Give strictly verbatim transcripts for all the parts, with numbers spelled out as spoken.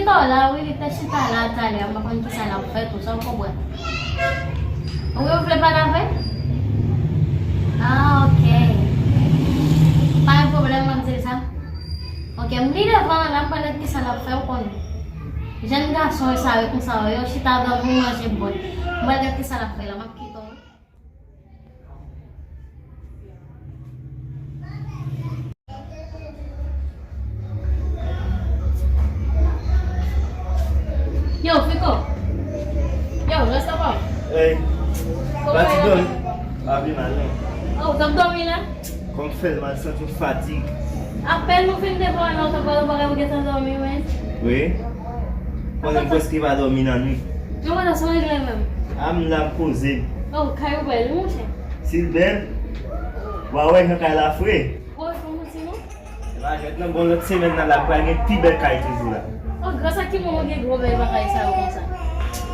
Chita w la, wi, li te chita la talè, m pa konn kisa l ap fè tou, sa w konprann. Wi, ou vle pale avè l? Ah, ok. Pa gen pwoblèm, m ap di l sa. Ok, m li devan an la, m pral gad kisa l ap fè, ou konnen. Jèn gason yo sa yo konsa, yo chita dòmi, manje bwè. M pral gad kisa l ap fè la, m ap kite w, wi. Yo, Fiko. Yo, rèstan pa. Ey, pati dòmi. Pa pi mal, non. Oh, w t ap dòmi la? Kòm fè l mal, santi yon fatig. Apèn nou fin devan la, w t ap pale yon bagay, ou gentan dòmi, wi. Wi. Konnen m prèske pa dòmi nan nwit. Yo, mwen, sa w regle menm? A, m la, m poze m. Oh, kay ou bèl, wi, monchè. Si l bèl, w a wè jan kay la fre. Bon, fè m santi, non? Se pa jwèt, non. Bon, lòt semèn nan la, pral gen pi bèl kay toujou la. Oh, gras a ki moun ou gen gwo bèl bagay sa yo konsa?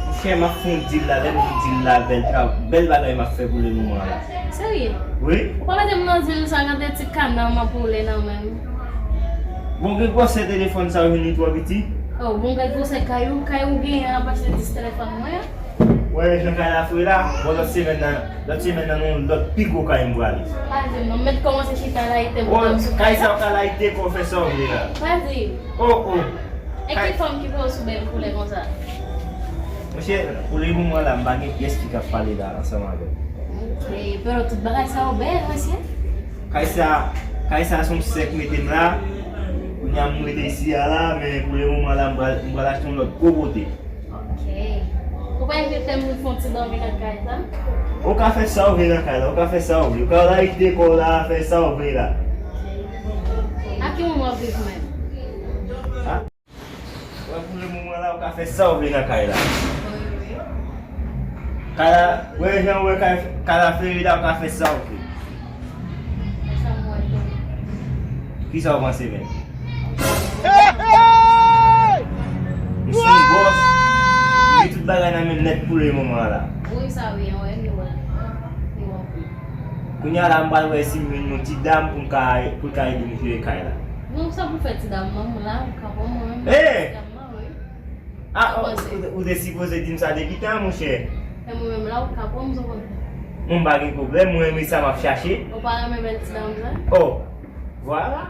Monchè, m ap fè yon deal la, lè m di deal la, bèl tra-, bèl bagay m ap fè pou le moman la. Serye? Wi. Ou pa mete m nan deal sa, gade ti kana m ap woule nan men m. Bon, gen gwosè telefòn sa yo vin li twò piti. Oh, bon, gen gwosè kay ou, kay ou genyen ap achte dis telefòn mwen an. Wè, jan kay la fre la, bon, lòt semèn nan, lòt semèn nan, nou lòt pi gwo kay m prale. Pa di m non, m mèt kòmanse chita layite m. Oh, kay sa yo ka layite kò, fè sa w vle la. Pa di. Oh, oh. E ki fanm ki fè w sou bèl koulè konsa? Monchè, pou le moman la, m pa gen pyès ki ka pale la ansanm avè m. Ok, pero tout bagay sa yo bèl, mesye. Kay sa, kay sa se yon sèk mete m la. Kounye a m rete isi a la, men pou le moman la, m pral, m pral achte yon lòt gwo kote. Ok. Ou pa envite m vin fè yon ti dòmi nan kay sa? Ou ka fè sa w vle nan kay la, ou ka fè sa w vle. Ou ka layite kò w la, fè sa w vle la. A ki moun w ap viv menm? A? Wè, pou le moman la, ou ka fè sa w vle nan kay la. Wi, wi. Kay la, wè, jan w wè kay, kay la fere la, ou ka fè sa w vle. Sa m wè tou. Kisa w panse menm? M se yon bòs. M gen tout bagay nan men m nèt pou le moman la. Wi, sa wi, wè, li wè. Li wè. Kounye a la, m pral wè si m jwenn yon ti dam pou m ka, pou l ka ede m jere kay la. Non, sa pou fè ti dam nan, m la, ou ka pran mwen. Hey! Ti dam nan, wi. Ah, ou, ou, ou te sipoze di m sa depi tan, monchè. E mwen menm la, ou ka pran m, sa w konn fè. Mwen pa gen pwoblèm, mwen renmen sa m ap chache. Ou pa renmen bèl ti dam sa? Oh, vwala.